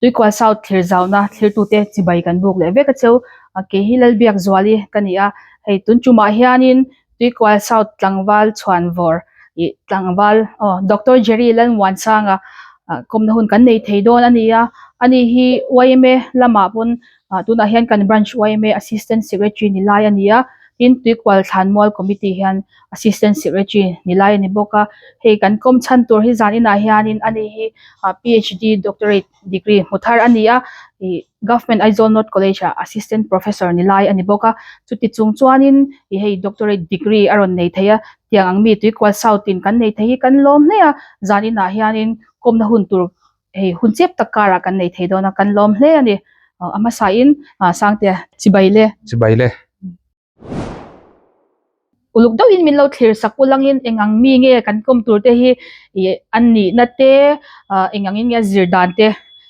Tuikual South thlir zauna thlirtute chibai kan buk leh vek a cheu. Kei hi Lalbiakzuali ka ni a, hei tun tumah hianin Tuikual South tlangval chhuanvawr ih tlangval aw Doctor Jerry Lalmuansanga kawmna hun kan nei thei dawn a ni a, ani hi yma lamah pawn tunah hian kan branch yma Assistant Secretary ni lai a ni a, tin Tuikual Thlanmual Committee hian Assistant Secretary ni lai a ni bawk a, hei kan kawm chhan tur hi zan inah hianin ani hi PhD Doctorate degree hmu thar a ni a, ih Government Aizawl North College ah Assistant Professor ni lai a ni bawk a, chuti chung chuanin ih hei Doctorate degree a rawn nei thei a, tiang ang mi Tuikual South in kan nei thei hi kan lawm hle a, zan inah hianin kawmna hun tur hei hun chep tak karah kan nei thei dawn a, kan lawm hle a ni. A hmasain Sangte chibai le. Chibai le. Uluk deuhin min lo thlir sak ulangin eng ang mi nge kan kawm tur te hi ih an nihna te ah eng angin nge a zir dan te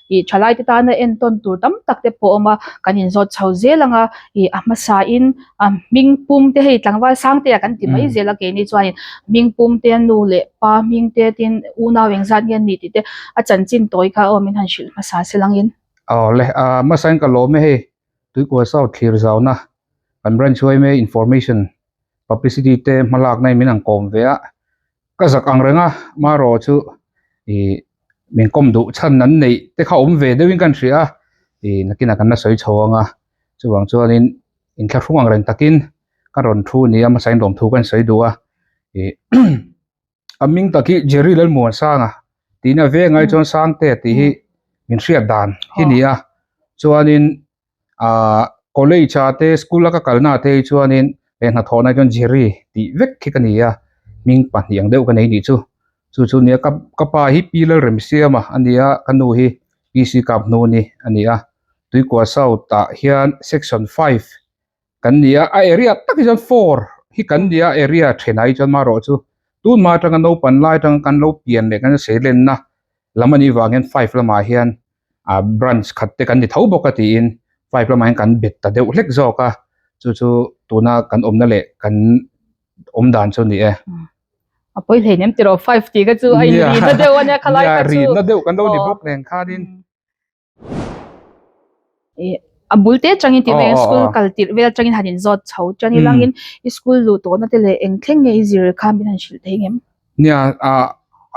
ih thalai te tana entawn tur tam tak te pawh a awm a kan inzawt chho zel ang a ih a hmasain a hming pum te hei tlangval sang te ah kan ti mai zel a keini chuanin hming pum te nu leh pa hming te tin unau engzat nge an nih tih te a chanchin tawi kha aw min han hrilh hmasa se langin. Aw le a hmasain ka lawm e hei Tuikual South thlir zauna kan branch yma information publicity te hmalakna in min han kawm ve a, ka zak ang reng a marawh chu ih min kawm duh chhan an neih te kha awm ve deuhin ka hria a, ih nakinah kan la sawi chho ang a, chuvang chuanin inthlahrung ang reng takin ka rawn thu a ni a hmasa in lawmthu ka sawi duh a ih A hming tak hi Jerry Lalmuansanga tiin a veng ai chuan Sangte tih hi min hriat dan hi ni a chuanin ahh college ah te school a ka kalna ah te hi chuanin leh hnathawhna ah chuan Jerry tih vek hi ka ni a hming pahnih ang deuh ka nei nih chu chu chu nia ka ka pa hi Pi Lalremsiama a ni a ka nu hi PC Kaphnuni a ni a Tuikua South ah hian section 5 Kan ni a, a area tak hi chuan 4 hi kan ni a, area thenah hi chuan marawh chu tunhma atanga naupan lai atanga kan lo pian leh kan seilenna lam a nih vang hian 5 lamah hian ah branch khat te kan ni tho bawk a tiin 5 lamah hian kan bet ta deuh hlek zawk a, chu chu tuna kan awmna leh kan awm dan chu a ni e. A pawi hleinem tiraw 5 tih kha chu a inrihna deuh a nia khalai kha chu. Nia, rihna deuh kan lo ni bawk nen khanin. Ih a bul te atangin tih mai school kal tirh vel atangin han inzawt chho tan ila angin i school luh tawhna te leh eng thleng nge i zir kha min han hrilh thei ngem. Nia ah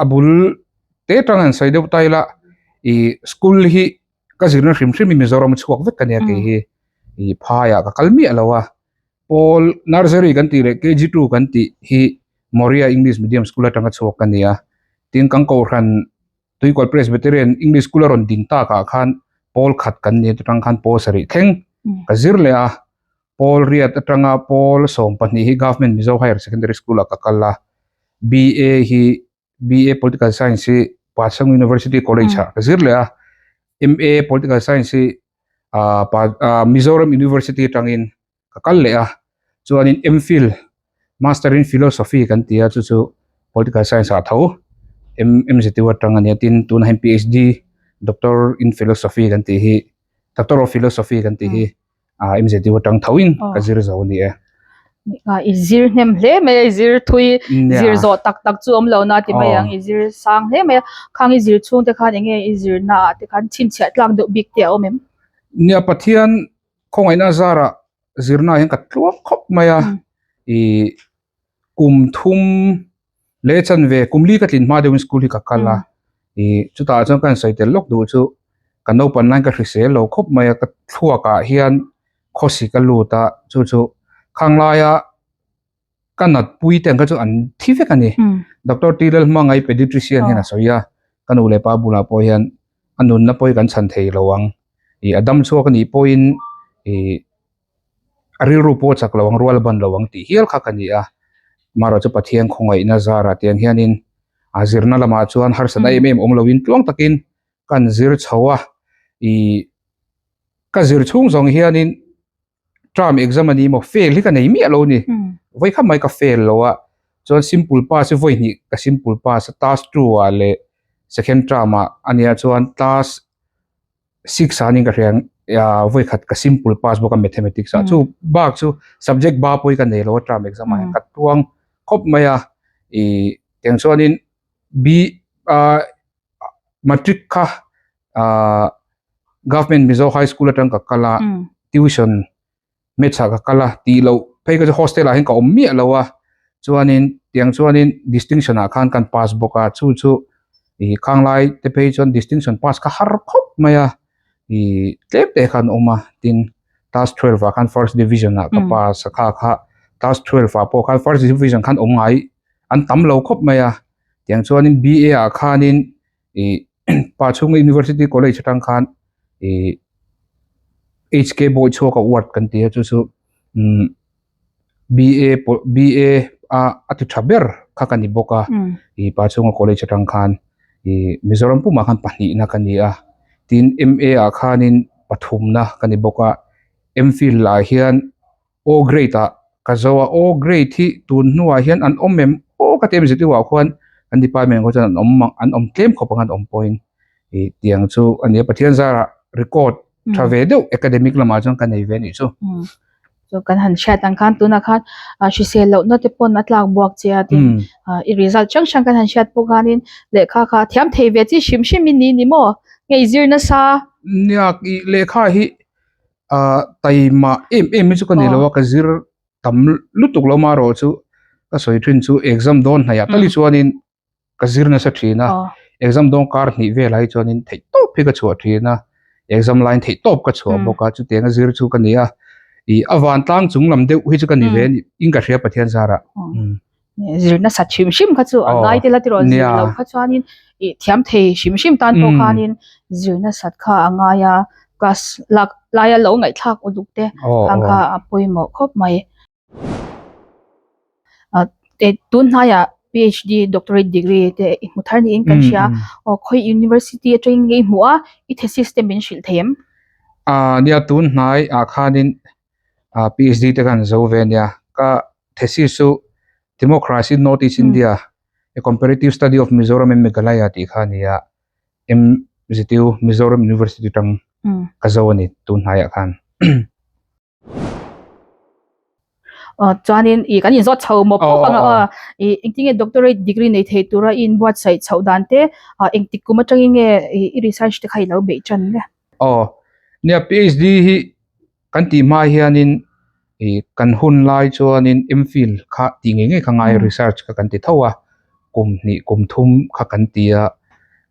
a bul te atang han sawi deuh ta ila ih school hi ka zirna hrim hrim hi Mizoram a chhuak vek a nia kei hi ih phaiah ka kal miah lo a pawl nursery kan tih leh kg two kan tih hi Moria English Medium School atanga chhuak ka ni a tin kan kohhran Tuikual Presbyterian English School a rawn ding takah khan pawl khat kan ni atang khan pawl sarih thleng ka zir leh a, pawl riat atanga pawl 12 hi Government Mizo Higher Secondary School ah ka kal a, BA hi BA Political Science hi Pasang University College ah ka zir leh a, MA Political Science hi Mizoram University atangin ka kal leh a chuanin MPhil Master in Philosophy kan ti a chu chu Political Science ah tho MZU atang a nia tin tunah hian PhD Doctor in Philosophy kan tih hi Doctor of Philosophy kan tih hi ah MZU atang tho in ka zir zo a ni e. I zir hnem hle mai a i zir thui zir zawh tak tak chu awm lo na ti mai ang i zir sang hle mai a khang i zir chhung te khan eng nge i zirna ah te khan chhinchhiah tlak deuh bik te a awm em? Nia Pathian Khawngaihna zarah zirna hian ka tluang khawp mai a, ih kum thum leh chanve kum li ka tlin hma deuhin school hi ka kal a, ih chutah chuan ka han sawi tel lawk duh chu ka naupan laiin ka hrisel lo khawp mai a, ka thluakah hian khawsi ka lut a, chu chu khang laia ka natpui te ang kha chu an thi vek a ni. Doctor T Lalhmangai pediatrician hian a sawi a, ka nu leh pa bulah pawh hian a nunna pawh hi kan chhan thei lo ang, ih a dam chhuak a nih pawhin ih a rilru pawh a chak lo ang rual a ban lo ang tih hial kha ka ni a, amaherawh chu Pathian khawngaihna zarah tiang hianin a zirna lamah chuan harsatna em em awm loin tluang takin kan zir chho a, ih ka zir chhung zawng hianin term exam a ni maw fail hi ka nei miah lo a ni vawi khat mai ka fail lo a chuan simple pass hi vawi hnih ka simple pass a class 2 ah leh second term ah a nia chuan class 6 ah niin ka hria ah vawi khat ka simple pass bawk a mathematics ah chu bak chu subject ba pawh hi ka nei lo a term exam ah hian ka tuang khawp mai a ih tiang chuanin B ah matric kha ah. Government Mizo High School atang ka kal a, tuition match ah ka kal a tih loh phei kha chu hostel ah hian ka awm miah lo a chuanin tiang chuanin distinction ah khan kan pass bawk a chu chu ih khang lai te phei chuan distinction pass kha har khawp mai a ih tlem te khan awm a tin class 12 ah khan first division ah ka pass a kha kha class 12 ah pawh khan first division khan awm ngai an tam lo khawp mai a tiang chuanin B_A ah khanin ih pa chhunga university college atang khan ih H_K boy chhuak a ward kan ti a chu chu umm B_A pawh B_A a a ti tha ber kha ka ni bawk a ih pa chhunga college atang khan ih Mizoram pumah khan pahnihna ka ni a tin M_A ah khanin pathumna ka ni bawk a M_Phil ah hian O grade ah ka zo a, O grade hi tun hnuah hian an awm em aw ka ti em zirtirtu ah khuan kan department khaw chuan an awm ang an awm tlem khawp ang an awm pawhin ih tiang chu a ni a Pathian zarah record tha ve deuh academic lamah chuan ka nei ve a nih chu. Chu kan han hriat ang khan tunah khan hrisel lohna te pawn a tlak buak che a tin i result hrang hrang kan han hriat pawh khanin lehkha kha thiam thei ve chi hrim hrim i ni ni maw nge i zir nasa? Nia ih lehkha hi ah taima em em hi chu ka ni lo a ka zir tam lutuk lo marawh chu ka sawi thin chu exam dawn hnaih ah tali chuanin ka zir nasa thin a exam dawn kar hnih velah hi chuanin theih tawp hi ka chhuah thin a exam line theih tawp ka chhuah bawk a chutiang a zir chu ka ni a ih a vantlang chung lam deuh hi chu ka ni ve a ni in ka hria Pathian zarah. Zir nasa hrim hrim kha chu a ngai tel a tiraw zir lo kha chuanin ih thiam thei hrim hrim tan pawh khanin zir nasat kha a ngai a class lak laia lo ngaihthlak uluk te khang kha a pawimawh khawp mai. Tun hnaiah PhD doctorate degree te i hmu thar niin kan hria aw khawi university atangin nge i hmuh a i thesis te min hrilh thei em? Nia tun hnai ah khanin PhD te khan zo ve ania ka thesis chu Democracy in North East India, A Comparative Study of Mizoram and Meghalaya tih kha a ni a, MZU, Mizoram University tang ka zo a ni tun hnaiah khan. Chuanin ih kan inzawt chho mawp mawp ang a, ih engtin nge doctorate degree nei thei tura i inbuatsaih chhoh dan te, engtik kum atangin nge i research te kha i lo beih tan le? Aw, nia PhD hi Kan tih hma hianin ih kan hun lai chuanin MPhil kha tih ngei ngei kha ngai research kha kan ti tho a, kum hnih kum thum kha kan ti a,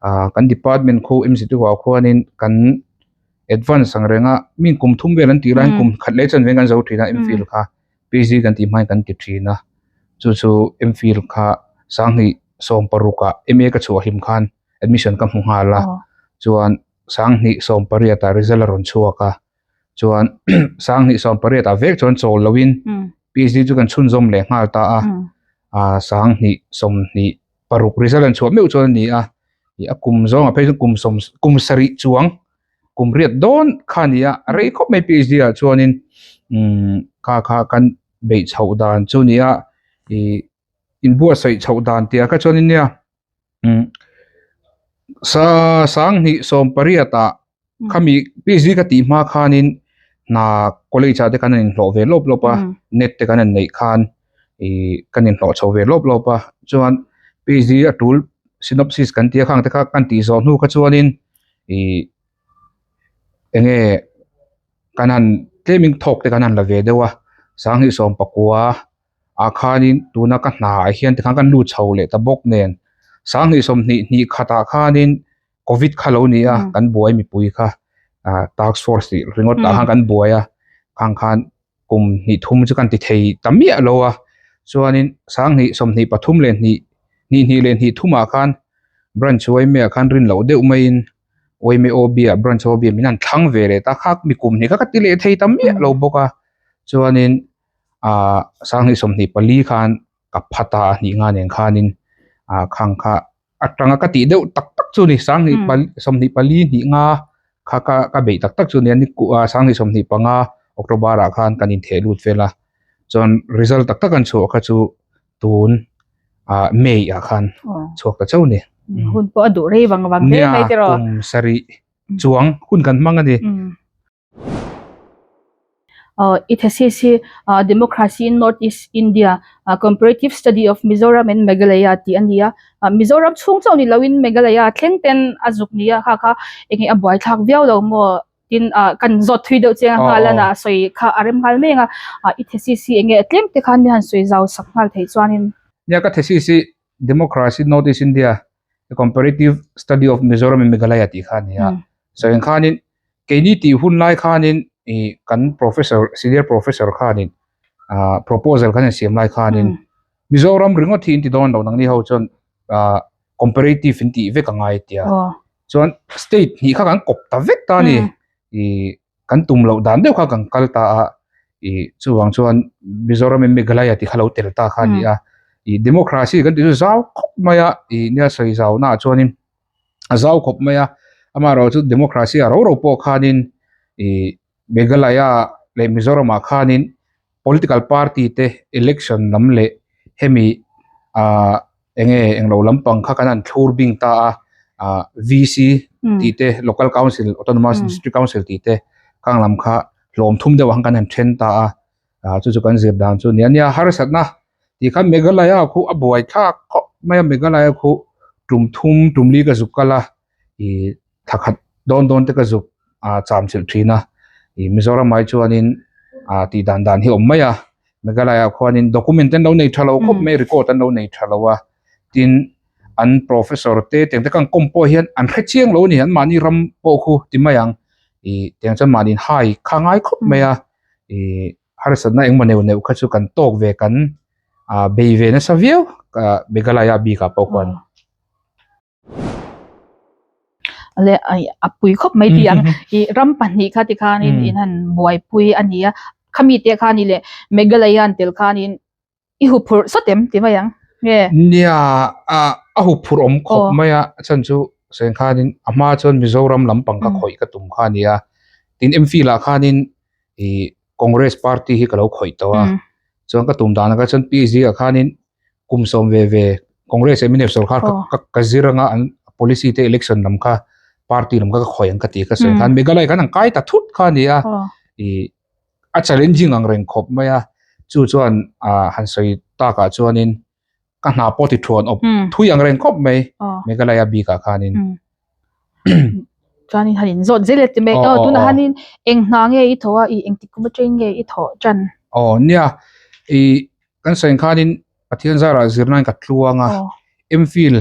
ah kan department khu MZU ah khuanin kan advance ang reng a, mi kum thum vel an tih laiin kum khat leh chuan veng kan zo thin a MPhil kha PhD kan tih hmain kan ti thin a, chu chu MPhil kha sanghnih sawmparuk ah MA ka chhuah hlim khan admission ka hmu nghal a, chuan sanghnih sawmpariat ah result a rawn chhuak a. chuan sanghnih 18 ah vek chuan chawl loin PhD chu kan chhunzawm leh nghal ta a a sanghnih 26 result an chhuah meuh chuan a ni a ih a kum zawng ah phei chuan kum sawm kum sarih chuang kum riat dawn kha a ni a a rei khawp mai PhD ah chuanin umm kha kha kan beih chhoh dan chu a ni a ih inbuatsaih chhoh dan tih ah kha chuanin nia umm sa sanghnih 18 ah Khami PhD ka tih hma khanin hna college ah te kan inhlawh ve lawp lawp a, net te kan han neih khan ih kan inhlawh chho ve lawp lawp a, chuan PhD a tul synopsis kan tih a khang te kha kan tih zawh hnu kha chuanin ih eng nge kan han tlemin thawk te kan han la ve deuh a, sanghnih sawmpakua ah khanin tuna ka hna ah hian tikhan kan lut chho leh ta bawk nen sanghnih sawmhnih hnih khatah khanin covid kha lo ni a kan buai mipui kha ah task force tih ringawt ah khan kan buai a khang khan kum hnih thum chu kan ti thei ta miah lo a chuanin sanghnih sawmhnih pathum leh hnih hnih hnih leh hnih thumah khan branch uaime ah khan rin loh deuh maiin uaime OB ah branch OB ah min han thlang ve leh ta khak mi kum hnih kha ka ti leh thei ta miah lo bawk a chuanin ah sanghnih 24 khan ka phat a hnih nga nen khanin ah khang kha atanga ka tih deuh tak tak chu ni sanghnih pali 24 hnih nga kha ka ka beih tak tak chu ni a ni sanghnih 25 October ah khan kan intheh lut vel a chuan result tak tak an chhuah kha chu tun ah May ah khan chhuak ta chauh a ni. Hun pawh a duh rei vang vang hle mai tiraw. Nia kum sarih chuang hun kan hmang a ni. I thesis hi Democracy in North East India, Comparative Study of Mizoram and Meghalaya tih a ni a. Mizoram chhung chauh ni loin Meghalaya thleng ten a zuk ni a, kha kha eng nge a buaithlak viau lo maw tin kan zawt thui deuh chiang a nghal a na sawi kha a rem nghal mek a. I thesis hi eng nge tlem te khan mi han sawi zau sak nghal theih chuanin. Nia ka thesis hi Democracy in North East India, A Comparative Study of Mizoram and Meghalaya tih kha a ni a. Sawi ang khanin keini tih hun lai khanin ih kan professor senior professor khanin ah proposal khan an siam lai khanin Mizoram ringawt hi in ti dawn lo nangni ho chuan ah comparative in tih vek a ngai tia chuan state hnih kha kan kawp ta vek ta a ni ih kan tum loh dan deuh kha kan kal ta a ih chuvang chuan Mizoram in Meghalaya tih kha lo tel ta kha a ni a ih democracy kan tih chu zau khawp mai a ih nia sawi zau naah chuanin. a zau khawp mai a amaherawhchu chu democracy a ro ro pawh khanin ih Meghalaya leh Mizoram ah khanin political party te election lam leh hemi ah enge englo lampang kha kan han thlur bing ta a ah V C tih te local council autonomous district council tih te khang lam kha hlawm thum deuh ang kan han then ta a. ah chu chu kan zir dan chu a ni a nia harsatna tih khan Meghalaya khu a buai thlak khawp mai a Meghalaya khu tum thum tum li ka zuk kal a ih thla khat dawn dawn te ka zuk ah cham chilh thin a ih Mizoram ah hi chuanin ah tih dan dan hi a awm mai a Meghalaya ah khuanin document te an lo nei tha lo khawp mai record an lo nei tha lo a tin an professor te tiang te khan kawm pawh hian an hre chiang lo a ni an mahni ram pawh khu ti mai ang ih tiang chuan mahni hai kha ngai khawp mai a. Ih harsatna engmaw neuh neuh kha chu kan tawk ve kan ah bei ve nasa viau ah Meghalaya bikah pawh khuan. Le ai a pui khawp mai tih ang ih ram pahnih kha tikhanin in han buaipui a ni a khami te khan i leh Meghalaya an tel khanin I hup phurh sawt em ti mai ang nge? Nia, a hup phurh awm khawp mai a, a chhan chu sawi khanin a hma chuan Mizoram lampang ka khawih ka tum kha a ni a, tin MPhil ah khanin ih Congress party hi ka lo khawih tawh a, chuan ka tum dan ah chuan PhD ah khanin kum sawm ve ve Congress leh mnf sawrkar ka ka zir anga an policy te election lam kha party lam kha ka khawih ang ka ti ka sawi khan Meghalaya khan an kai ta thut kha a ni a, ih. a challenging ang reng khawp mai a chu chuan ah han sawi takah chuanin ka hna pawh ti thuan awp thui ang reng khawp mai Meghalaya bikah khanin. Chuanin han inzawt zel e ti mai aw tunah hianin eng hna nge i thawh a ih engtik kum atangin nge i thawh tan? Aw nia ih kan sawi ang khanin Pathian zarah zirnain ka tluang a MPhil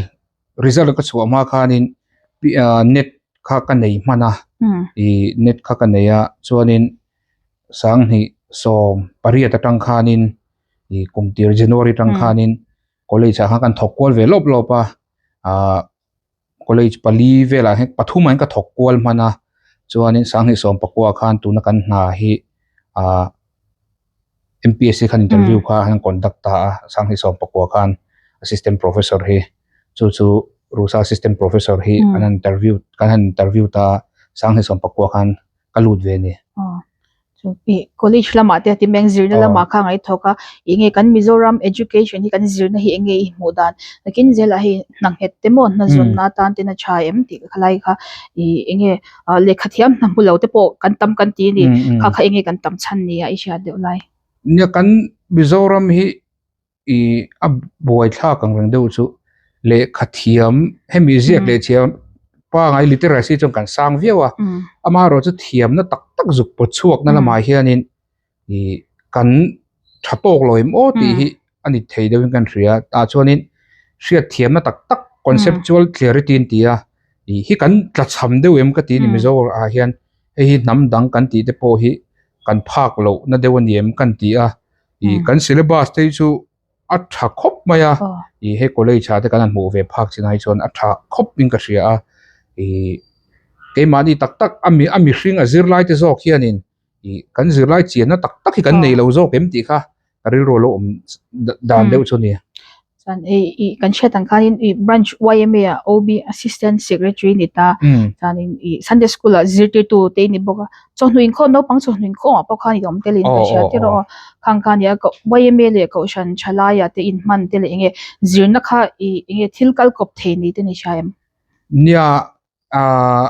result ka chhuah hma khanin net kha ka nei hman a ih net kha ka nei a chuanin sanghnih sawm pariat atang khanin ih kum tir January atang khanin college ah khan kan thawk kual ve lawp lawp a ah college pali velah hian pathum ah hian ka thawk kual hman a chuanin sanghnih sawm pakua khan tuna kan hna hi ah. M_P_S_C khan interview kha an conduct ta a sanghnih sawm pakua khan assistant professor hi chu chu rusa assistant professor hi an han interview kan han interview ta a sanghnih sawm pakua khan ka lut ve a ni. College lamah te ti meng zirna lamah kha ngaih thawk a enge kan Mizoram education hi kan zirna hi enge i hmuh dan nakin zelah hei hna nghet te maw hna zawnna atan ten a tha em tih kha lai kha ih enge ah lehkha thiam hna hmu lo te pawh kan tam kan ti a ni kha kha enge kan tam chhan nia i hriat deuh lai. Nia kan Mizoram hi ih a buai thlak ang reng deuh chu lehkha thiam hemi ziak leh thiam pangai literacy chuan kan sang viau a amaherawh chu thiamna tak tak zuk pawt chhuakna lamah hianin ih kan tha tawk lo em aw tih hi a ni thei deuhin kan hria tah chuanin hriat thiamna tak tak conceptual clarity an ti a ih hi kan tla cham deuh em ka ti a ni Mizo ah hian hei hi hnam dang kan tih te pawh hi kan phak loh na deuh a ni em kan ti a ih kan syllabus te hi chu a tha khawp mai a ih he college ah te kan han hmuh ve phak chin ai chuan a tha khawp in ka hria a ih keimahni tak tak a mi a mihring a zirlai te zawk hianin ih kan zirlai chianna tak tak hi kan nei lo zawk em tih kha ka rilru a lo awm dan deuh chu a ni. Chuan hei ih kan hriat ang khanin ih branch YMA ah OB assistant secretary ni ta chuanin ih Sunday school ah zirtirtu te ni bawk a chawhnu inkhawm naupang chawhnu inkhawm ah pawh khan i awm tel in ka hria tiraw khang kha nia YMA leh kohhran thalai ah te inhman te leh enge zirna kha ih enge thil kal kawp thei ni te ni hria em? Nia ah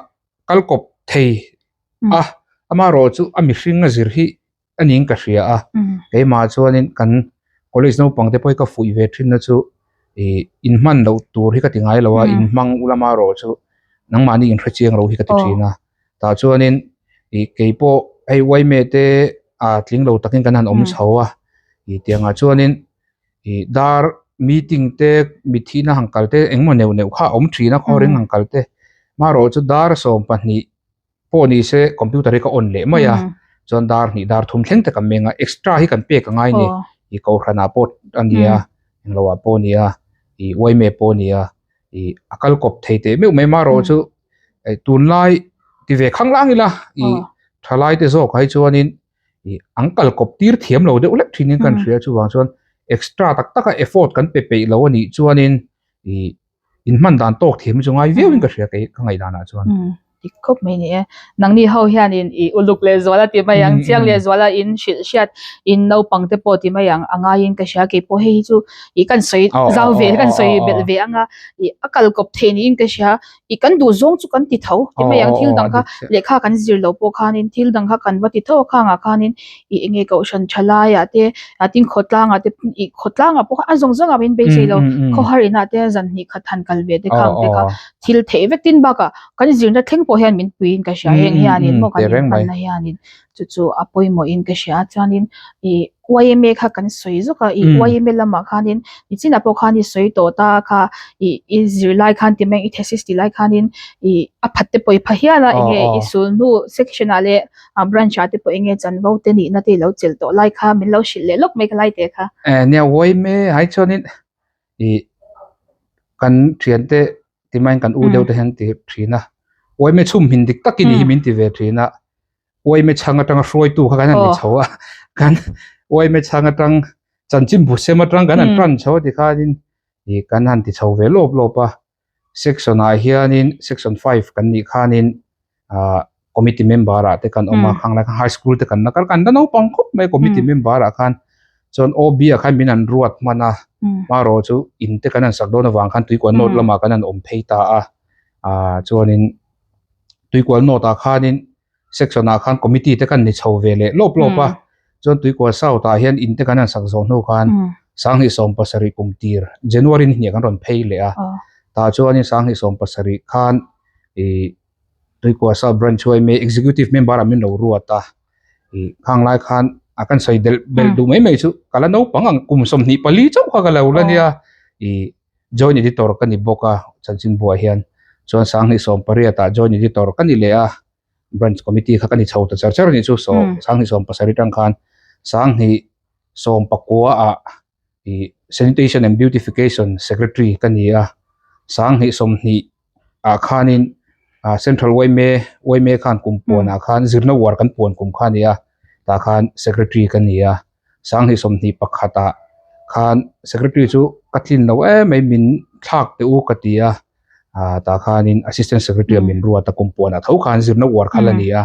kal kawp thei a amaherawhchu a mihring a zir hi. a niin ka hria a. Keimah chuanin kan college naupang te pawh hi ka fuih ve thin na chu ih inhman loh tur hi ka ti ngai lo a, inhmang ulama erawh chu nangmahni inhre chiang lo hi ka ti thin a. Tah chuanin ih keipawh hei uaime te ah tling lo takin kan han awm chho a, ih tiangah chuanin ih dar meeting te mitthihna han kal te engemaw neuh neuh kha a awm thin a khawring han kal te marawh chu dar 12 pawh ni se computer hi ka on leh mai a chuan dar hnih dar thum thleng te kan meng a extra hi kan pek a ngai ni ih kohhranah pawh a nia englo ah pawh a nia ih uaime pawh a nia ih a kal kawp thei teh meuh mai marawh chu tunlai ti ve khang lang ila ih thalai te zawk ah hi chuanin ih an kal kawp tir thiam lo deuh hlek thin in kan hria chuvang chuan extra tak tak a effort kan pe peih lo a nih chuanin ih in hman dan tawk thiam hi chu ngai viau in ka hria kei ka ngaih danah chuan. Dik khawp mai ni e. Nangni ho hianin i uluk leh zual a ti mai ang, chiang leh zual a in hrilh hriat in naupang te pawh ti mai ang a ngaiin ka hria kei pawh hei hi chu ih kan sawi zau ve kan sawi belh ve ang a ih a kal kawp theih niin ka hria ih kan duh zawng chu kan ti tho ti mai ang thil dang kha lehkha kan zir loh pawh khanin thil dang kha kan va ti tho a khangah khanin ih eng nge kohhran tha laiah te a tin khawtlangah te ih khawtlangah pawh khan a zawng zawngah min beisei lo khawhar inah te zan hnih khat han kal ve te khang te kha thil theih vek tin bakah kan zirna thleng pawh hian min puiin ka hria heng hianin maw kan inhmanna hianin chu chu a pawimawhin ka hria chuanin ih YMA kha kan sawi zawk a ih YMA lamah khanin nichinah pawh khan i sawi tawh ta kha ih i zirlai khan ti mai i thesis tih lai khanin ih a phat te pawh i pha hial a enge i sulhnu section ah leh a branch ah te pawh enge chanvo te nihna te i lo chelh tawh lai kha min lo hrilh leh lawk mai ka lai teh kha. Nia YMA hai chuanin ih kan thiante ti maiin kan u deuh te hian ti thin a YMA chhum hmin dik takin hi min ti ve thin a. Uaime chhang atanga hruaitu kha kan han ni chho a, kan uaime chhang atang chanchin bu sem atang kan han tan chho a tikhanin ih kan han ti chho ve lawp lawp a, section ah hianin section five kan nih khanin ah committee member ah te kan awm a, khang lai khan high school te kan la kal kan la naupang khawp mai committee member ah khan chuan OB ah khan min han ruat hman a, hmarawh chu in te kan han sak dawn avang khan tuikual note lamah kan han awm phei ta a, ah chuanin tuikual note ah khanin section ah khan committee te kan ni chho ve leh lawp lawp a chuan tuikual south ah hian in te kan han sak zawh hnu khan sanghnih sawm pasarih kum tir January ni hnih ah kan rawn phei leh a tah chuanin sanghnih sawm pasarih khan ih tuikual south branch huai mai executive member ah min lo ruat a ih khang lai khan a kan sawi delh belh duh mai mai chu ka la naupang ang kum 24 chauh kha ka lo la nia ih Joint Editor ka ni bawk a, chanchinbuah hian chuan sanghnih 18 ah Joint Editor ka ni leh a, Branch Committee kha ka ni chho ta char char a nih chu, sanghnih 17 tang khan sanghnih 19 ah ih Sanitation and Beautification Secretary ka ni a, sanghnih 20 ah khanin ah Central yma yma khan kum puanah khan zirna uar kan puan kum kha a ni a, tah khan Secretary ka ni a. Sanghnih 21 ah khan secretary chu ka tlin lo em mai min thlak teh u ka ti a, ah tah khanin assistant secretary ah min ruat a kum puanah tho khan zirna uar kha la ni a,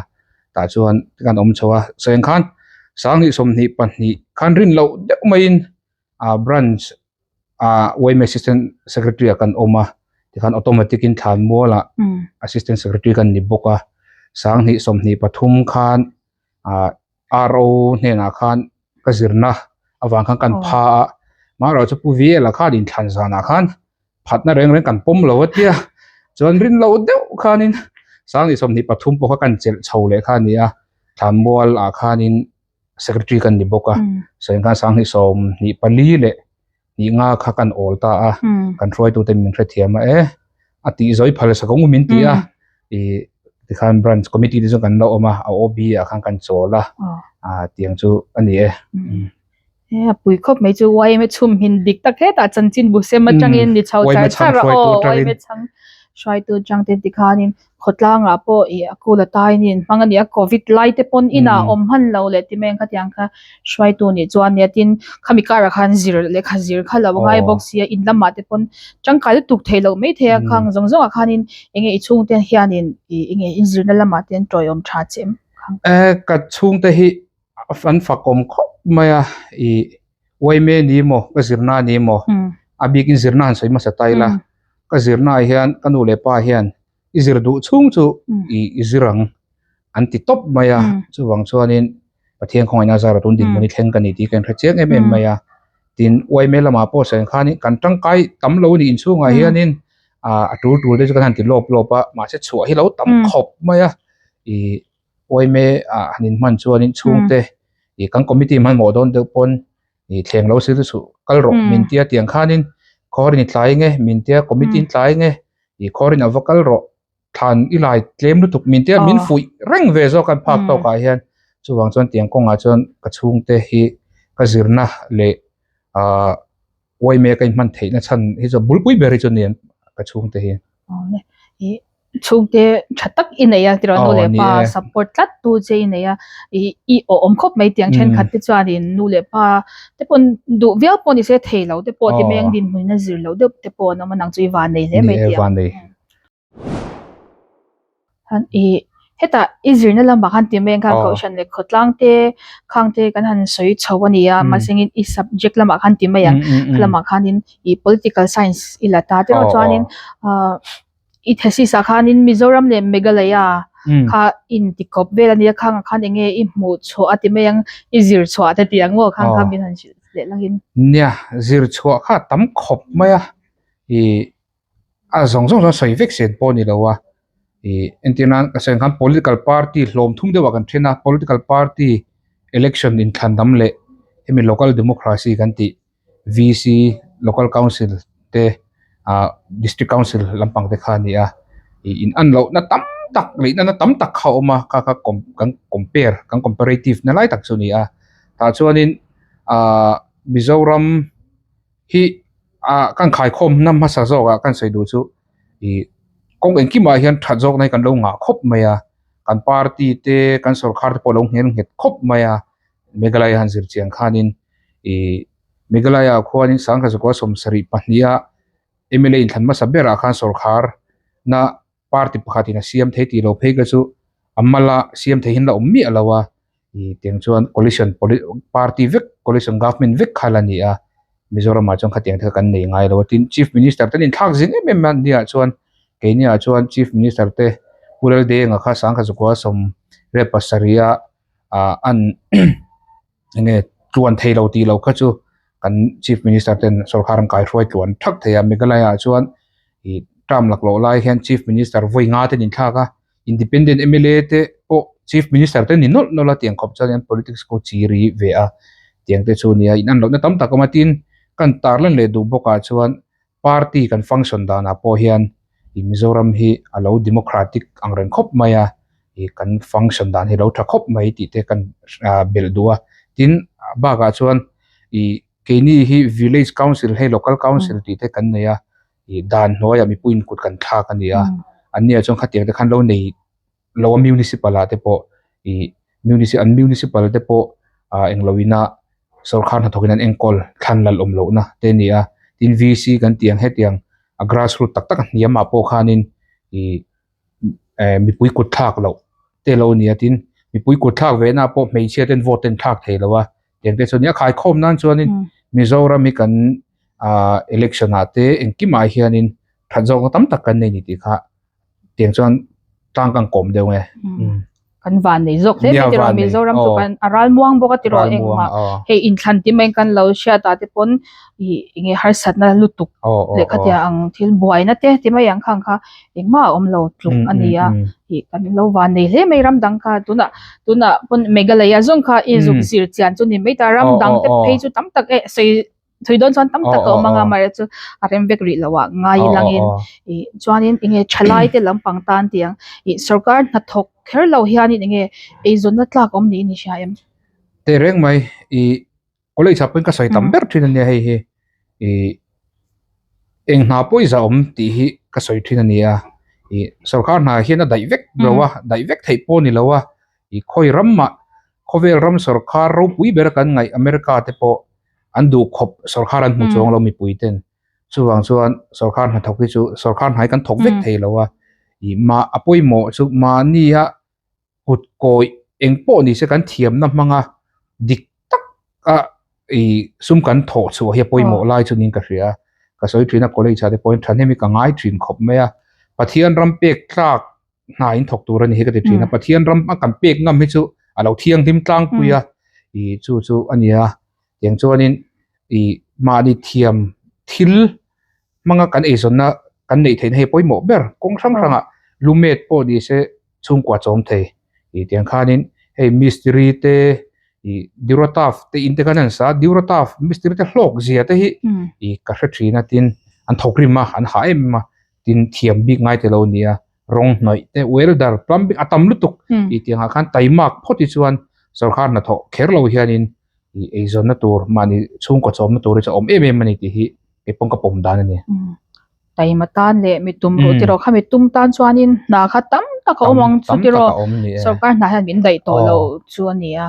tah chuan kan awm chho a, sawiang khan Sanghnih 22 khan rin loh deuh maiin ah branch ah yma assistant secretary ah kan awm a, tikhan automatic in thlan mualah assistant secretary kan ni bawk a, Sanghnih 23 khan ah. RO hnenah khan ka zirna avang khan kan pha a, mahrawh chu Pu Viela khan inthlan zanah khan phatna reng reng kan pawm lo a tia, chuan rin loh deuh khanin Sangni 23 pawh kha kan chelh chho leh kha a ni a, Thlanmual ah khanin Secretary kan ni bawk a, sawiin khan Sangni 24 leh hnih nga kha kan awl ta a, kan hruaitute min hrethiam a e, a tih zawi phal sak ang u min ti a, ih tikhan branch committee te chu kan la awm a, a OB ah khan kan chawl a, ah tiang chu a ni e. E a pui khawp mai chu YMA chhum hin dik tak hetah chanchin bu sem atangin ni chho char char a aw YMA chhang hruaitu atang te tikhanin Khawtlangah pawh ih a kul a tai niin hmang a ni a, covid lai te pawn inah awm hman lo leh ti mai ang khatiang kha hruaitu nih chuan nia tin khami karah khan zir lehkha zir kha lo ngai bawk sia in lamah te pawn tangkai lutuk theih loh mai thei a khang zawng zawngah khanin eng nge i chhungte hianin ih eng nge inzirna lamah te an tawiawm tha che em khang. E ka chhungte hi an fakawm khawp mai a ih uaime ni maw ka zirna ni maw a bikin zirna han sawi hmasa ta ila ka zirna ah hian ka nu leh pa hian i zir duh chhung chu i zir ang an ti tawp mai a chuvang chuanin Pathian khawngaihna zara tun dinhmun hi thleng ka ni tih ka inhre chiang em em mai a. Tin, uaime lamah pawh sawi ang khanin kan tangkai tam lo a nih inchhungah hianin ah a tul tul te chu kan han ti lawp lawp a, mahse chhuah hi lo tam khawp mai a. Ih uaime ah han inhman chuanin chhungte ih kan committee hmanhmawh dawn deuh pawn ih thleng lo sil suh kal rawh min tia tiang khanin khawrin i tlai nge min tia committee in tlai nge ih khawrin a va kal rawh thlan i lai tlem lutuk min tia min fuih reng ve zawk an phak tawk ah hian chuvang chuan tiang kawngah chuan ka chhungte hi ka zirna leh ah uaime ka inhman theihna chhan hi chu bulpui ber hi chu ni an ka chhungte hi. Chhungte tha tak i nei a tiraw nu leh pa support tlat tu che i nei a ih i awm khawp mai tiang thenkhat te chuanin nu leh pa te pawn duh viau pawh ni se thei lo te pawh ti mai ang dinhmun a zir loh deuh te pawh an awm a nang chu i van nei hle mai tih ang. Han ih hetah i zirna lamah khan ti mai ang khan kohhran leh khawtlang te khang te kan han sawi chho a ni a mahse engin i subject lamah khan ti mai ang lamah khanin ih political science i la ta te erawh chuanin ah i thesis ah khanin Mizoram leh Meghalaya kha inti kawp vel a nia khangah khan eng nge i hmuh chhuah a ti mai ang i zir chhuah te tih ang maw khang kha min han hrilh leh langin. Nia zir chhuah kha a tam khawp mai a ih a zawng zawng chuan sawi vek sen pawh a ni lo a ih entir nan ka sawi ang khan political party hlawm thum deuh ah kan then a political party election inthlan dam leh hemi local democracy kan tih VC local council te ah district council lampang te kha a ni a ih in an loh na tam tak leh in an na tam tak kha a awm a kha kha kan compare kan comparative na lai tak chu a ni a tah chuanin ah Mizoram hi ah kan khaikhawm na hmasa zawk ah kan sawi duh chu ih kawng engkimah hian that zawk na hi kan lo ngah khawp mai a kan party te kan sawrkhar te pawh a lo nghel nghet khawp mai a Meghalaya han zir chiang khanin ih Meghalaya ah khuanin Sangkazakua 72 a M L A inthlan hmasa berah khan sawrkhar na party pakhatin a siam thei tih lo phei kha chu a mala siam thei hian la awm miah lo a ih tiang chuan coalition party vek coalition government vek kha la ni a Mizoramah chuan khatiang te kha kan nei ngai lo a tin chief minister te an inthlak zing em em a nia chuan keini ah chuan chief minister te Pu Laldenga kha Sangkazakua 17 a ah an enge tluan thei lo tih loh kha chu kan chief minister ten sorkar an kaihruai tluan thak thei a Meghalaya ah chuan ih term laklawh lai hian chief minister vawi nga te an inthlak a independent M L A te pawh chief minister te an ni nawlh nawlh a tiang khawp chuan an politics pawh chi ri ve a tiang te chu a nia in an lohna tam tak a awm a tin kan tarlan leh duh bawk ah chuan party kan function danah pawh hian ih Mizoram hi a lo democratic ang reng khawp mai a ih kan function dan hi a lo tha khawp mai tih te kan ah belh duh a tin bakah chuan ih keini hi village council hei local council tih te kan nei a ih dan hnuaiah mipuiin kut kan thlak a ni a an nia chuan khatiang te khan lo nei lo a municipal ah te pawh ih an municipal te pawh ah englo ina sorkar hnathawk in an enkawl thlan lal awm loh na te a ni a tin V C kan tih ang hetiang a grass root tak tak a hniam ah pawh khanin ih eh mipui kut thlak loh te lo a ni a tin mipui kut thlak ve na ah pawh hmeichhia ten vote ten thlak thei lo a tiang te chu a nia khaikhawm nan chuanin Mizoram hi kan ah election ah te engkimah hianin that zawk na tam tak kan nei a ni tih kha. tiang chuan tlang kan kawm deuh nge kan van nei zawk hle mai tiraw Mizoram chu kan a ral muang bawk a tiraw engmah hei inthlan ti mai kan lo hriat ah te pawn ih enge harsatna lutuk leh khatia ang thil buaina te ti mai ang khang kha engmah a awm lo tluk a ni a ih kan lo van nei hle mai ram dang kha tunah tunah pawn Meghalaya zawng kha i zuk zir chian chu ni mai ta ram dang te phei chu tam tak e sawi thui dawn chuan tam tak a awm anga amaherawh chu a rem vek rih lo ah ngai langin ih chuanin enge thalai te lampang tan tiang ih sorkar hnathawk kher lo hianin enge eizawnna tlak awm niin i hria em? Teh reng mai ih college ah pawhin ka sawi tam ber thin ania hei hi ih eng hna pawh i zah awm tih hi ka sawi thin ania ih sorkar hna hian a daih vek lo a daih vek theih pawh a ni lo a ih khawi ramah khawvel ram sorkar ropui ber kan ngaih America te pawh an duh khawp sorkar an hmu chuang lo mipui ten chuvang chuan sorkar hnathawk hi chu sorkar hna hi kan thawk vek thei lo a ih mah a pawimawh chu mahnia kut kawih eng pawh ni se kan thiamna hmanga dik tak a ih sum kan thawh chhuah hi a pawimawh lai chu niin ka hria a ka sawi thin a college ah te pawhin thahnem hi ka ngai thin khawp mai a Pathian ram pek tlak hna in thawk tur a ni hi ka ti thin a Pathian ram a kan pek ngam hi chu. a lo thianghlim tlangpui a ih chu chu a ni a tiang chuanin ih mahni thiam thil hmanga kan eizawnna kan neih theihna hi a pawimawh ber kawng hrang hrangah lumet pawh ni se chhungkua chawm thei ih tiang khanin hei mistiri te ih Durotaf te in te khan an sa a Durotaf mistiri te hlawk zia te hi ih ka hre thin a tin an thawk rim a an hah em em a tin thiam bik ngai te lo nia rawng hnawih te welder plumbing a tam lutuk ih tiangah khan taimak phawt hi chuan sawrkar hnathawh kher lo hianin ih eizawnna tur mahni chhungkaw chawmna tur hi chu a awm em em a ni tih hi kei pawng ka pawm dan a ni. Taima tan leh mi tum ruh tiraw kha mi tum tan chuanin hna kha tam tak a awm ang chu tiraw sawrkar hna hian min daih tawh lo chu a ni a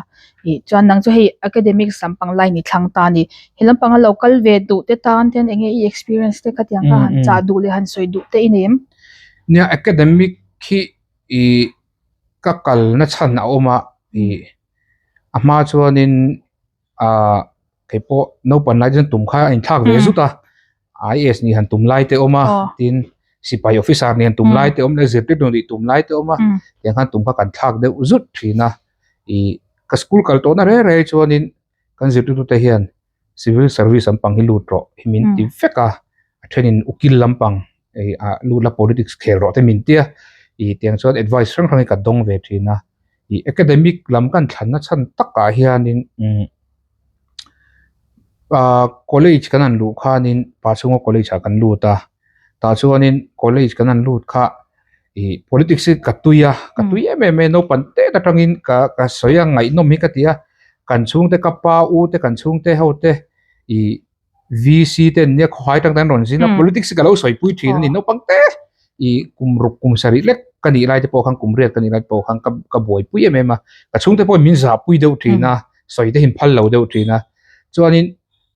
ih chuan nang chu hei academics lampang line i thlang ta a ni he lampanga lo kal ve duh te tan ten eng nge i experience te kha tiang kha han chah duh leh han sawi duh te i nei em? Nia academic hi ih ka kalna chhan a awm a ih a hma chuanin ah kei pawh naupang lai chuan tum kha a inthlak ve zut a IAS nih han tum lai te awm a tin sipai officer nih han tum lai te awm leh zirtirtu nih tum lai te awm a tiang khan tum kha kan thlak deuh zut thin a ih ka school kal tawhna reng reng chuanin kan zirtirtu te hian civil service lampang hi lut rawh hi min ti vek a a thenin ukil lampang ih ah lut la politics khel rawh te min ti a ih tiang chuan advice hrang hrang hi ka dawng ve thin a ih academic lam kan thlanna chhan takah hianin umm ah college kan han luh khanin pa chhunga college ah kan lut a tah chuanin college kan han lut kha ih politics hi ka tui a ka tui em em mai a naupang tet atangin ka ka sawi a ngaihnawm hi ka ti a kan chhungte ka pa u te kan chhungte ho te ih VC te an nia khawhai atang te an rawn zin a politics hi ka lo sawi pui thin a ni naupang te ih kum ruk kum sarih lek ka nih lai te pawh khan kum riat ka nih lai te pawh khan ka ka buaipui em em a ka chhungte pawhin min zahpui deuh thin a sawi te hi an phal lo deuh thin a chuanin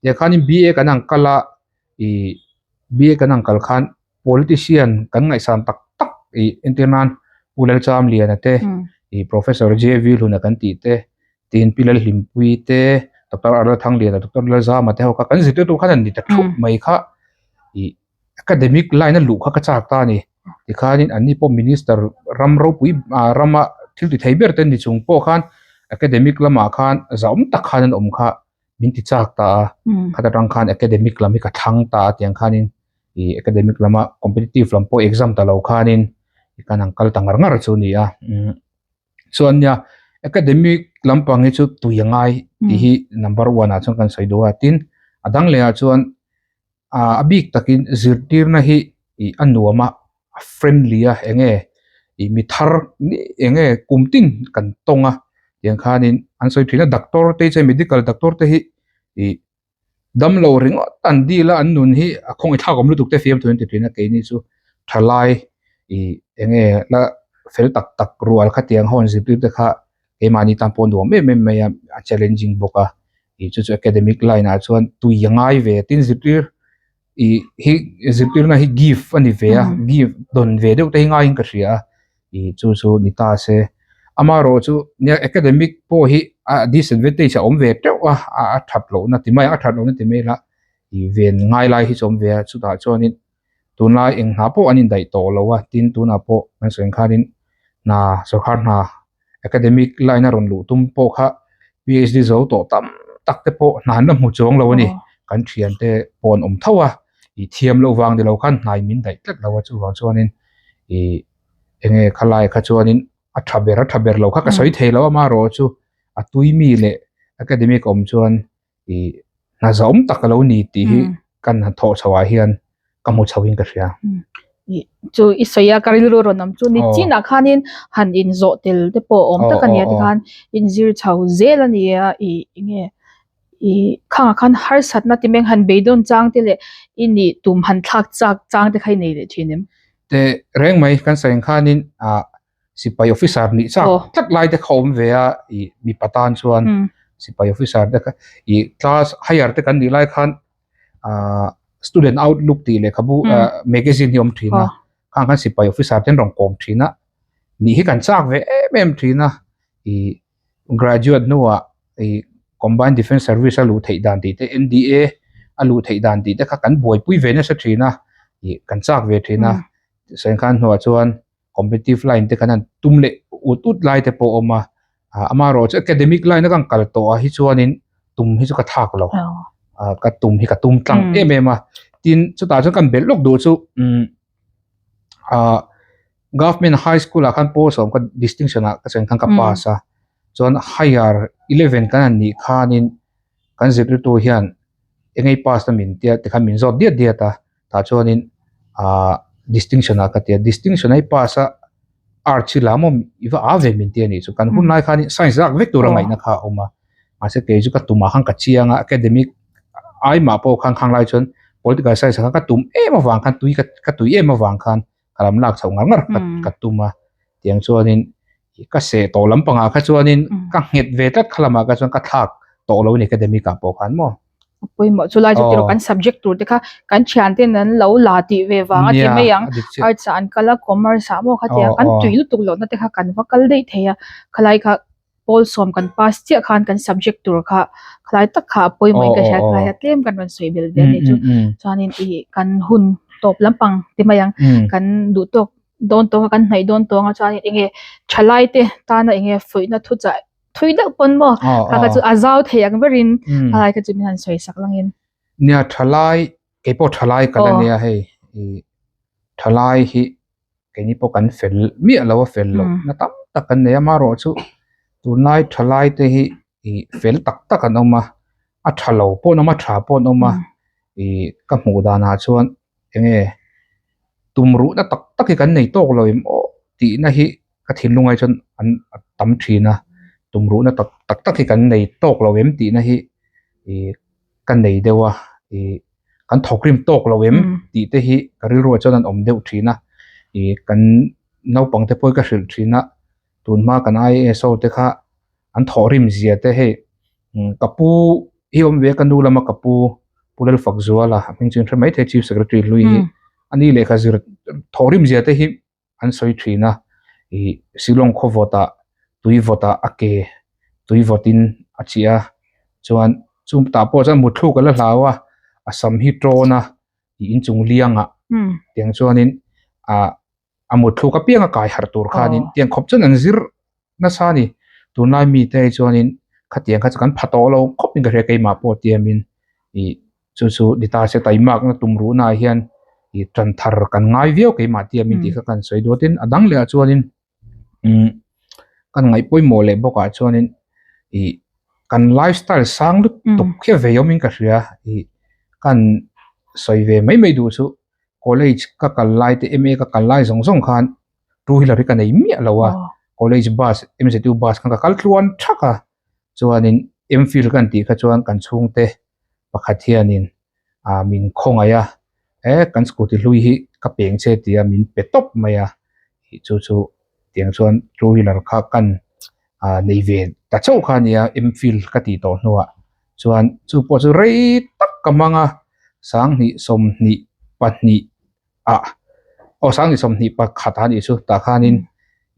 tiang khanin BA kan ang kal a ih BA kan ang kal khan politician kan ngaihsan tak tak ih entir nan Pu Lalchamliana te ih Professor JV Hluna kan tih te tin Pi Lalhlimpui te Doctor Arla Thangliana Doctor Lalzama te ho kha kan zirtirtu khan an ni ta thup mai kha ih academic line a luh kha ka chak ta a ni tikhanin anni pawh minister ram ropui ah rama thil ti thei ber te ni chung pawh khan academic lamah khan zahawm tak khan an awm kha min ti chak ta a khat atang khan academic lam hi ka thlang ta a tiang khanin ih academic lama competitive lam pawh exam ta lo khanin kan han kal ta ngar ngar chu a ni a umm chuan nia academic lampang hi chu tui a ngai tih hi number one ah chuan kan sawi duh a tin a dang leh ah chuan ah a bik takin zirtirna hi ih a nuam a a friendly a eng nge ih mi thar eng nge kum tin kan tawng a tiang khanin an sawi thin a doctor te chu medical doctor te hi ih damlo ringawt an dil a an nun hi a khawngaih thlak awm lutuk te fiamthu an ti thin a keini chu thalai ih eng nge la fel tak tak rual khatiang ho an zirtir te kha keimahni tan pawh nuam em em mai a a challenging bawk a ih chu chu academic line ah chuan tui a ngai ve tin zirtir ih hi zirtirna hi gift a ni ve a gift dawn ve deuh te hi ngaiin ka hria a ih chu chu ni ta se amaherawh chu nia academic pawh hi a disadvantage a awm ve teuh a a that lohna ti mai a that lohna ti mai ila ih ven ngai lai hi chu a awm ve a chutah chuanin tunlai eng hna pawh an indaih tawh lo a tin tunah pawh kan sawi ang khanin hna sawrkar hna academic line a rawn luh tum pawh kha PhD zo tawh tam tak te pawh hna an la hmu chuang lo a ni kan thian te pawh an awm tho a ih thiam loh vang ni lo khan hnai min daih tlat lo a chuvang chuanin ih eng nge khalai kha chuanin a tha ber a tha ber lo kha ka sawi thei lo a amaherawh chu a tui mi leh academic awm chuan ih hna zahawm tak a lo ni tih hi kan han thawh chhoh ah hian ka hmu chho in ka hria. Chu i sawi a ka rilru rawn awm chu ni chinah khanin han in zawh tel te pawh awm tak a nia tikhan in zir chho zel a ni a ih enge ih khangah khan harsatna ti meng han beidawn chang te leh i nih tum han thlak chak chang te kha i nei leh thin em? Teh reng mai kan sawi ang khanin ah sipai officer nih chak tlat lai te kha awm ve a ih mipa tan chuan sipai officer te kha ih class higher te kan nih lai khan ah student outlook tih lehkhabu ah magazine hi a awm thin a khang khan sipai officer te an rawn kawm thin a nih hi kan chak ve em em thin a ih graduate hnuah ih combined defence service a luh theih dan tih te N_D_A a luh theih dan tih te kha kan buaipui ve nasa thin a ih kan chak ve thin a sawi khan hnuah chuan. Competitive line te kan han tum leh ut ut lai te pawh a awm a. Amaherawhchu chu academic line a kan kal tawh ah hi chuanin tum hi chu ka thlak lo. Ka tum hi ka tum tlang em em a. Tin, chutah chuan kan belh lawk duh chu Government High School ah khan pawl sawm ka distinction ah ka chen khan ka pass a. Chuan higher eleven kan han nih khanin kan zirtirtu hian eng nge i pass na min tia tikhan min zawt diat diat a. Tah chuanin ah distinction ah ka ti a, distinction a i pass a arts hi la maw i va a ve min ti a nih chu. Kan hun lai khanin science lak vek tura ngaihna kha a awm a, mahse kei chu ka tumah khan ka chiang a, academic ai mah pawh khan khang lai chuan political science ah khan ka tum em avang khan tui ka tui em avang khan ka lam lak chhoh ngar ngar ka tum a, tiang chuanin ka seh tawh lampangah kha chuanin ka nghet ve tlat kha lamah kha chuan ka thlak tawh lo a ni academic ah pawh khan maw. Pawimawh chu lai chu tiraw kan subject tur te kha kan thian ten an lo la tih ve vang a ti mai ang arts ah an kal a commerce ah maw khatia kan tui lutuk loh na te kha kan va kal daih thei a khalai kha pawl sawm kan pass chiah khan kan subject tur kha khalai tak kha a pawimawh in ka hria khalai kha tlem kan rawn sawi belh ve a nih chu chuanin ih kan hun tawp lampang ti mai ang kan duh tawk dawn tawng a kan hnaih dawn tawng a chuanin enge thalai te tana enge fuihna thuchah thui deuh pawn maw kha kha chu a zau thei ang berin khalai kha chu min han sawi sak langin. Nia thalai keipawh thalai ka la nia hei ih thalai hi keini pawh kan fel miah lo a fel loh na tam tak kan nei a amaherawhchu tunlai thalai te hi ih fel tak tak an awm a a tha lo pawh an awm a tha pawh an awm a ih ka hmuh danah chuan enge tum ruhna tak tak hi kan nei tawk lo em aw tihna hi ka thinlung ai chuan an a tam thin a tum ruhna tak tak tak hi kan nei tawk lo em tihna hi ih ka nei deuh a ih kan thawkrim tawk lo em tih te hi ka rilruah chuan an awm deuh thin a ih kan naupang te pawh hi ka hrilh thin a tunhma kan I_A_S ho te kha an thawhrim zia te hei ka pu hi awm ve a ka nu lama ka pu Pu Lalfakzuala a hming chu in hre mai thei Chief Secretary hlui hi ani lehkha zir thawhrim zia te hi an sawi thin a ih Shillong khaw vawtah tui vawtah a ke tui vawtin a chiah a chuan chu tah pawh chuan mutthluk a la hlau a a sam hi tawn a ih inchung liangah tiang chuanin ah a mutthluk apiang a kai harh tur khanin tiang khawp chuan an zir nasa a ni tunlai mite hi chuanin khatiang kha chu kan pha tawh lo khawp in ka hria keimah pawh tiamin ih chu chu ni ta se taimakna tum ruhna ah hian ih tan thar kan ngai viau keimah tiamin tih kha kan sawi duat in a dang leh ah chuanin umm kan ngaih pawimawh leh bawk ah chuanin ih kan lifestyle sang lutuk hi a vei awmin ka hria ih kan sawi ve mai mai duh chu college ka kal lai te M_A ka kal lai zawng zawng khan two wheeler hi ka nei miah lo a college bus M_Z_U bus khan ka kal tluan thak a chuanin M_Phil kan tih kha chuan kan chhungte pakhat hianin ah min khawngaih a eh kan scooty hlui hi ka peng che tia min pe tawp mai a tih chu chu tiang chuan two wheeler kha kan ah nei ve ta chauh kha a nia M_Phil ka tih tawh hnuah chuan chu pawh chu rei tak ka hmang a sanghnih sawmhnih pahnih ah aw sanghnih sawmhnih pakhat ah a nih chu tah khanin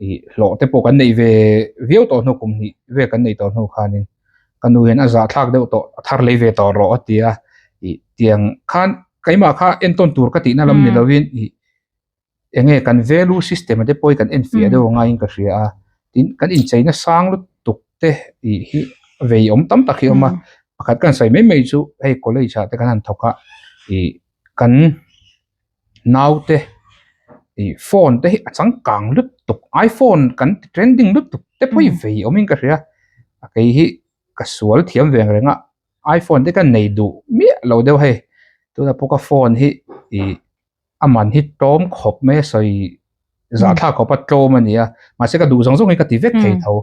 ih hlawh te pawh kan neih ve viau tawh hnu kum hnih vel kan neih tawh hnu khanin ka nu hian a zahthlak deuh tawh a thar lei ve tawh rawh a ti a ih tiang khan keimah kha entawn tur ka tihna lam ni lovin ih eng nge kan value system te pawh hi kan enfiah deuh angaiin ka hria a tin kan incheina sang lutuk te tih hi vei awm tam tak hi a awm a pakhat kan sawi mai mai chu hei college ah te kan han thawk a ih kan naute ih phone te hi a changkang lutuk iphone kan ti trending lutuk te pawh hi vei awmin ka hria a kei hi ka sual thiam ve ang reng a iphone te ka nei duh miah lo deuh hei tunah pawh ka phone hi ih a man hi tlawm khawp mai a sawi zahthlak khawp a tlawm a ni a mahse ka duh zawng zawng hi ka ti vek thei tho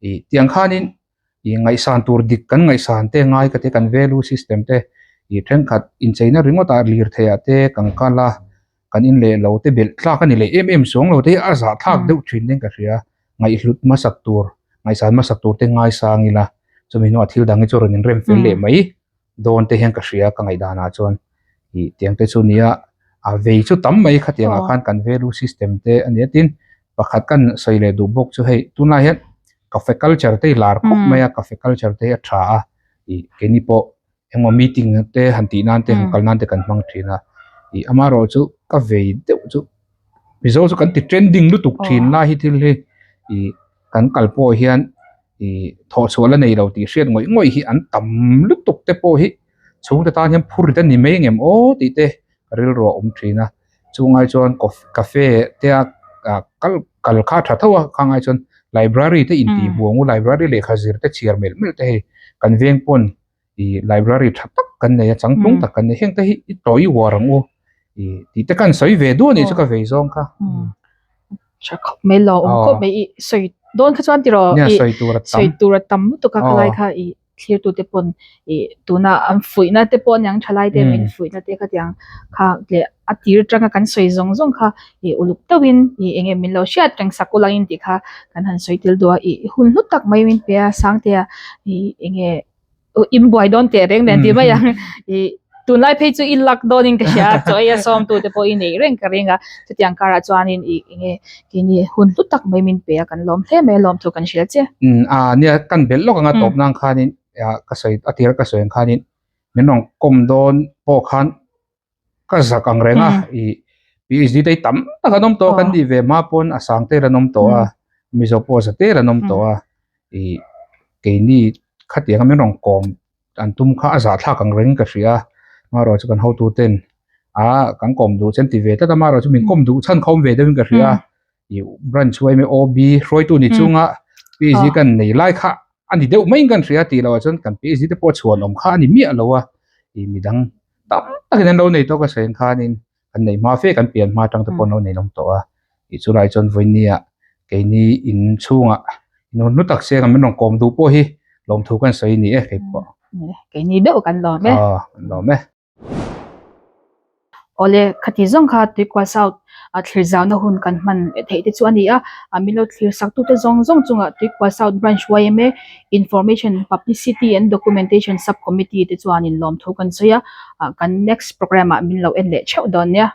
ih tiang khanin ih ngaihsan tur dik kan ngaihsan te ngai ka te kan value system te ih thenkhat incheina ringawt ah lirthei ah te kan kal a kan in leh lo te belh tlak a ni leh em em suang lo te hi a zahthlak deuh thin in ka hria ngaihhlut hmasak tur ngaihsan hmasak tur te ngaisang ila chumi hnuah thil dang hi chu rawn inrem fel leh mai dawn te hian ka hria ka ngaihdan ah chuan ih tiang te chu nia a vei chu tam mai khatiang ah khan kan value system te a nia tin pakhat kan sawi leh duh bawk chu hei tunlai hian cafe culture te hi lar khawp mai a cafe culture te hi a tha a ih keini pawh engmaw meeting te han tih nan te han kal nan te kan hmang thin a ih amaherawh chu ka vei deuh chu mizo chu kan ti trending lutuk thin lai hi thil hi ih kan kal pawh hian. Ih thawh chhuah la nei lo tih hriat ngawih ngawih hi an tam lutuk te pawh hi chhungte tan hian phur rit a ni mai engem aw tih te ka rilru a awm thin a. Chungai chuan cafe te a kal kal kha a tha tho a khangai chuan library te intih hmuh ang u library lehkha zir te chhiar melh melh te hei kan veng pawn ih library tha tak kan nei a changtlung tak kan nei heng te hi i tawi uar ang u ih tih te kan sawi ve duah a nih chu ka vei zawng kha. Tha khawp mai lo awm khawp mai i sawi dawn kha chuan tiraw i sawi tur a tam lutuk a khalai kha i thlir tu te pawn i tuna an fuihna te pawh aniang thalai te min fuihna te kha tiang kha leh a tir atanga kan sawi zawng zawng kha i uluk deuhin i eng nge min lo hriat reng sak ulangin tih kha kan han sawi tel duh a i hun hlu tak mai min pe a Sangtea i eng nge in buai dawn teh reng nen tih mai ang i tunlai phei chu i luck dawn in ka hria a chaw ei a sawm tu te pawh i neih reng ka ring a chutiang karah chuanin i eng nge keini hun hlu tak mai min pe a kan lawm hle mai a lawm thu kan hrilh che. Umm a nia kan belh lawk anga tawp nan khanin ka sawi a tir ka sawi ang khanin min rawn kawm dawn pawh khan ka zak ang reng a ih PhD te hi tam tak an awm tawh a kan nih ve hma pawn a sang tel an awm tawh a Mizo pawh za tel an awm tawh a ih keini khatiang a min rawn kawm an tum kha a zahthlak ang rengin ka hria a amaherawhchu chu kan hotu ten ah kan kawm duh che an ti ve tlat a amaherawhchu min kawm duh chhan kha awm ve deuhin ka hria a ih branch chu emaw OB hruaitu ni chunga PhD kan nei lai kha a ni deuh maiin kan hria tih loh ah chuan kan PhD te pawh chhuan awm kha a ni miah lo a ih midang tam takin an lo nei tawh ka sawi ang khanin kan nei hma fe kan pian hma atang te pawh an lo nei lawm tawh a tih chu lai chuan vawinia keini in chhungah in hun hlu tak seng a min rawn kawm duh pawh hi lawmthu kan sawi ni e kei pawh. Keini deuh kan lawm e. Aw kan lawm e. Awle khati zawng kha Tuikual South a thlir zauna hun kan hman theih te chu a ni a, a min lo thlir sak tute zawng zawng chungah Tuikual South Branch yma Information, Publicity and Documentation Sub Committee te chuanin lawmthu kan sawi a, kan next programme ah min lo en leh theuh dawn nia.